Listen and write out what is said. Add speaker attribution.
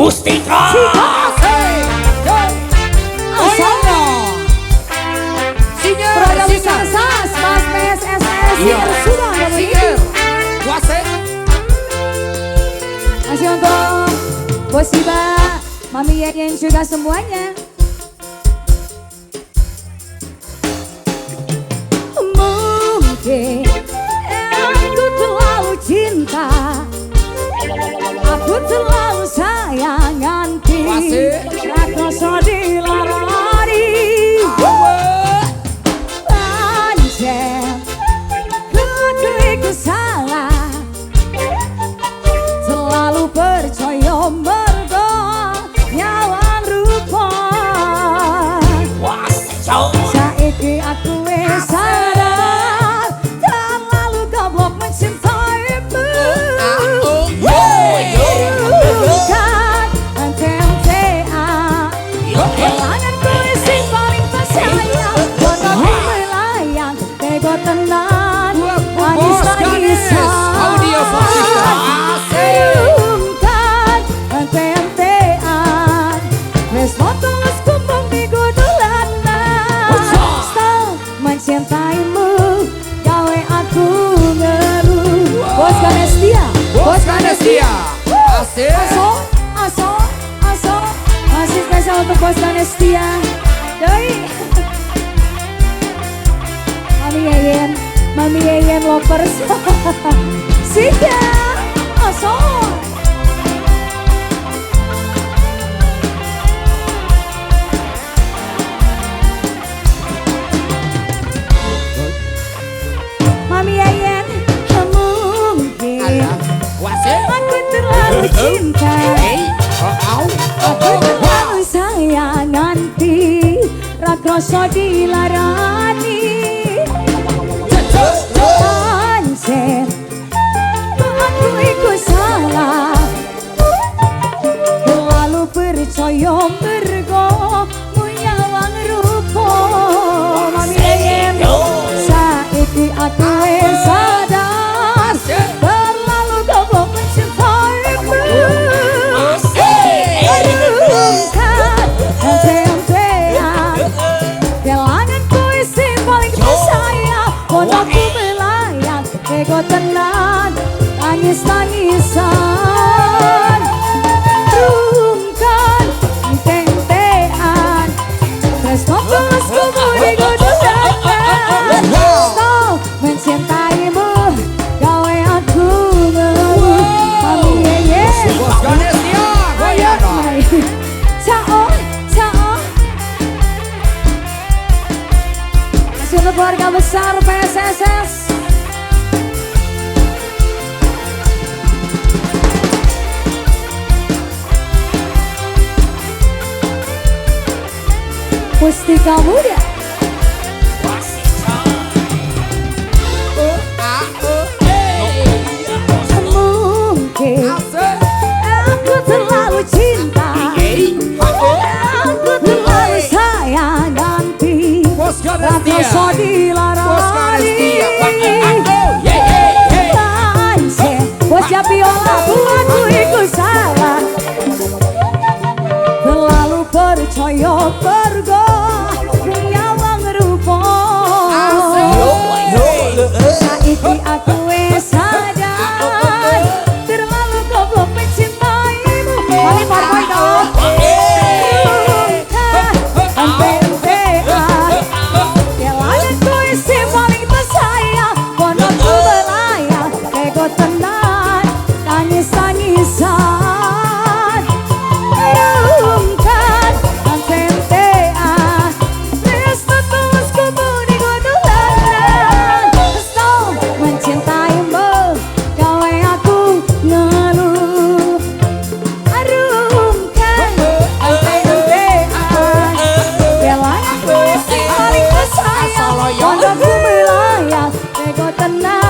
Speaker 1: Mustika.
Speaker 2: Singer, Sas, Mas PSSS, sudah
Speaker 3: Singer, kuase.
Speaker 2: Masih untuk Bos Iba, Mami Yeyen juga semuanya. Mungkin aku terlalu cinta, aku terlalu sayang nganti rakoso dilarani. Pancen aku iku salah, terlalu percaya mergo nyawang rupa. Saiki aku wis sadar, terlalu goblok mencintaimu. Bukan ente-entean, kelanganku sing paling tersayang. Bodohku melayang, tego tenan, nangis-nangisan. Bukan ente-entean, wis tulus kumpul minggu dolanan. Stop mencintaimu, gawe aku ngeluh. Bos Ganestia,
Speaker 3: Bos Ganestia. Asik.
Speaker 2: Aso, aso, aso. Masih spesial untuk Bos Ganestia. Doi. Mami Yeyen, Mami Yeyen lovers. Sika, aso. Mami Yeyen, mungkin aku terlalu cinta, aku terlalu sayang nganti rakroso dilarani. Pancen aku iku salah, terlalu percaya mergo nyawang rupa. Mami Yeyen, saiki aku wis sadar, terlalu goblok mencintaimu. Bukan ente-entean, kelanganku sing paling tersayang. Bodohku melayang, ego tenan, nangis-nangisan. Rungkan ente-entean, tresno tulusku muni kudu datang. Stop mencintaimu, gawe aku ngeluh. Mami Yeyen,
Speaker 3: Bos Ganestia, goyang.
Speaker 2: Cao, cao. Masih untuk keluarga besar PSSS. Mustika Muda. Mungkin aku terlalu cinta, aku terlalu sayang nganti
Speaker 3: Bos Ganestia,
Speaker 2: rakoso
Speaker 3: Bos
Speaker 2: dilarani.
Speaker 3: Ganestia.
Speaker 2: Pancen Bos Japiola, aku iku salah, terlalu percaya pergo nyawang rupa. Saiki aku wis sadar, terlalu goblok mencintaimu. Mami parpoi dong. Ente-entean, kelanganku sing paling tersayang. Bodohku melayang, ego tenan, nangis-nangisan. Rungkan ente-entean, tresno tulusku muni kudu laran. Stop mencintaimu, gawe aku ngeluh. Rungkan ente-entean, kelanganku sing paling tersayang. Bodohku melayang, ego tenan,